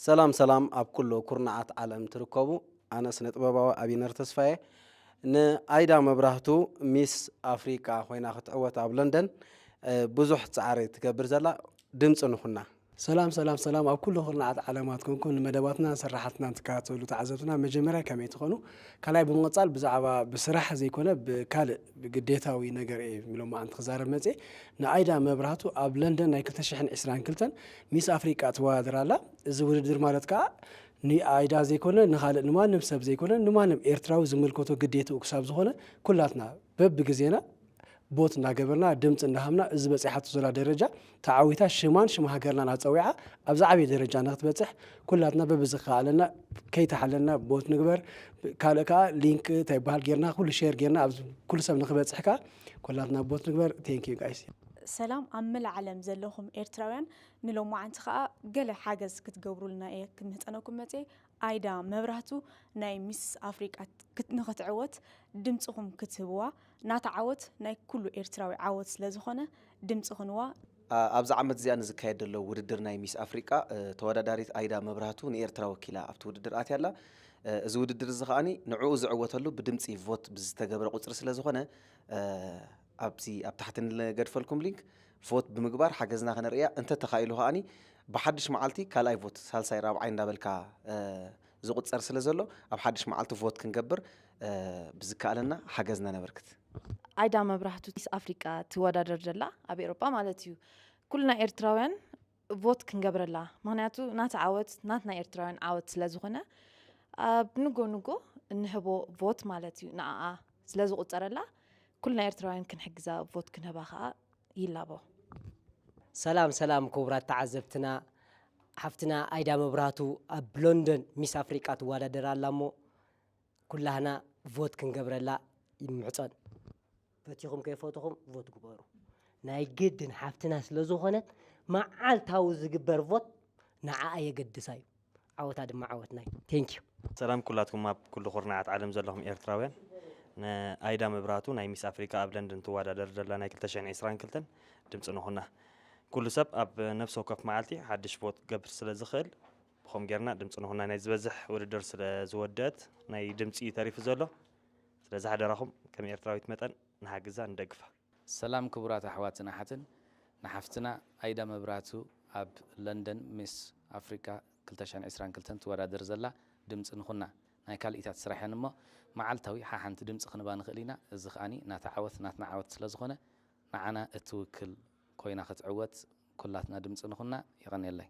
ሰላም ሰላም፣ ኣብ ኩሉ ኩርናዓት ዓለም ትርከቡ፣ ኣነ ስነ ጥበባዊ ኣቢነር ተስፋየ። ንኣይዳ መብራህቱ ሚስ ኣፍሪቃ ኮይና ክትዕወት ኣብ ለንደን ብዙሕ ፃዕሪ ትገብር ዘላ ድምፂ ንኹና። ሰላም ሰላም ሰላም፣ ኣብ ኩሉ ኩርናዓት ዓለማት ኮንኩም ንመደባትና ንስራሓትና ትከታተሉ ተዓዘብትና መጀመርያ ከመይ ትኾኑ? ካልኣይ ብምቕፃል ብዛዕባ ብስራሕ ዘይኮነ ብካልእ ብግዴታዊ ነገር እየ ሎማዓንቲ ክዛረብ መፅየ። ንኣይዳ መብራህቱ ኣብ ለንደን ናይ ክልተ ሽሕን ዕስራን ክልተን ሚስ ኣፍሪቃ ትወዳደር ኣላ። እዚ ውድድር ማለት ከዓ ንኣይዳ ዘይኮነ ንኻልእ ንማንም ሰብ ዘይኮነ ንማንም ኤርትራዊ ዝምልከቶ ግዴትኡ ክሳብ ዝኾነ ኩላትና በብግዜና ቦት እናገበርና ድምፂ እንዳሃምና እዚ በፂሓቶ ዘላ ደረጃ ተዓዊታ ሽማን ሽም ሃገርናን ኣፀዊዓ ኣብ ዝዓበየ ደረጃ ንክትበፅሕ ኩላትና በብዝከኣለና ከይተሓለልና ቦት ንግበር። ካልእ ከዓ ሊንክ እንታይ ይበሃል ጌርና ኩሉ ሼር ጌርና ኣብ ኩሉ ሰብ ንክበፅሕ ከዓ ኩላትና ቦት ንግበር። Thank you guys። ሰላም ኣብ መላእ ዓለም ዘለኹም ኤርትራውያን፣ ንሎማዓንቲ ከኣ ገለ ሓገዝ ክትገብሩልና እየ ክምህጸነኩም መጽየ። ኣይዳ መብራህቱ ናይ ሚስ ኣፍሪቃ ክት- ንኽትዕወት ድምጽኹም ክትህብዋ፣ ናታ ዓወት ናይ ኩሉ ኤርትራዊ ዓወት ስለ ዝኾነ ድምጽ ኹንዋ። ኣብዚ ዓመት እዚኣ ንዝካየድ ዘሎ ውድድር ናይ ሚስ ኣፍሪቃ ተወዳዳሪት ኣይዳ መብራህቱ ንኤርትራ ወኪላ ኣብቲ ውድድር ኣትያ ኣላ። እዚ ውድድር እዚ ከኣኒ ንዕኡ ዝዕወተሉ ብድምፂ ቮት ብዝተገብረ ቁፅሪ ስለ ዝኾነ ኣብዚ ኣብ ታሕቲ ንገድፈልኩም ሊንክ ቮት ብምግባር ሓገዝና ከነርእያ እንተ ተኻኢሉ ከኣኒ ብሓድሽ መዓልቲ ካልኣይ ቮት ሳልሳይ ራብዓይ እንዳበልካ ዝቁፀር ስለ ዘሎ ኣብ ሓድሽ መዓልቲ ቮት ክንገብር ብዝከኣለና ሓገዝና ነበርክት። ኣይዳ መብራህቱ ሚስ ኣፍሪቃ ትወዳደር ዘላ ኣብ ኤሮጳ ማለት እዩ። ኩልና ኤርትራውያን ቮት ክንገብረላ፣ ምክንያቱ ናቲ ዓወት ናትና ኤርትራውያን ዓወት ስለ ዝኾነ ኣብ ንጎ ንጎ እንህቦ ቮት ማለት እዩ ንኣኣ ስለ ዝቁፀረላ ኩልና ኤርትራውያን ክንሕግዛ ቮት ክንህባ ከዓ ይላቦ። ሰላም ሰላም ክቡራት ተዓዘብትና፣ ሓፍትና ኣይዳ መብራህቱ ኣብ ሎንደን ሚስ ኣፍሪቃ ትወዳደር ኣላ እሞ ኩላህና ቮት ክንገብረላ ይምሕፀን። ፈቲኹም ከይፈትኹም ቮት ግበሩ። ናይ ግድን ሓፍትና ስለ ዝኾነት መዓልታዊ ዝግበር ቮት ንዓኣ የገድሳ እዩ። ዓወታ ድማ ዓወትና እዩ። Thank you። ሰላም ኩላትኩም ኣብ ኩሉ ኩርናዓት ዓለም ዘለኹም ኤርትራውያን፣ ንኣይዳ መብራህቱ ናይ ሚስ ኣፍሪካ ኣብ ለንደን ትወዳደር ዘላ ናይ ክልተ ሽሕን ዕስራን ክልተን ድምፂ ንኹና። ኩሉ ሰብ ኣብ ነፍሲ ወከፍ መዓልቲ ሓድሽ ቮት ክገብር ስለ ዝኽእል ብኸም ጌርና ድምፂ ንኹና። ናይ ዝበዝሕ ውድድር ስለ ዝወደአት ናይ ድምፂ እዩ ተሪፉ ዘሎ። ስለዚ ሓደራኹም ከም ኤርትራዊት መጠን ንሓግዛ ንደግፋ። ሰላም ክቡራት ኣሕዋትን ኣሓትን፣ ንሓፍትና ኣይዳ መብራህቱ ኣብ ለንደን ሚስ ኣፍሪቃ ክልተ ሽሕን ዕስራን ክልተን ትወዳደር ዘላ ድምፂ ንኹና። ናይ ካልኢታት ስራሕ እየን እሞ መዓልታዊ ሓሓንቲ ድምፂ ክንባ ንኽእል ኢና። እዚ ከኣኒ ናታ ዓወት ናትና ዓወት ስለ ዝኾነ ንዓና እትውክል ኮይና ክትዕወት ኩላትና ድምፂ ንኹና። የቐንየለይ።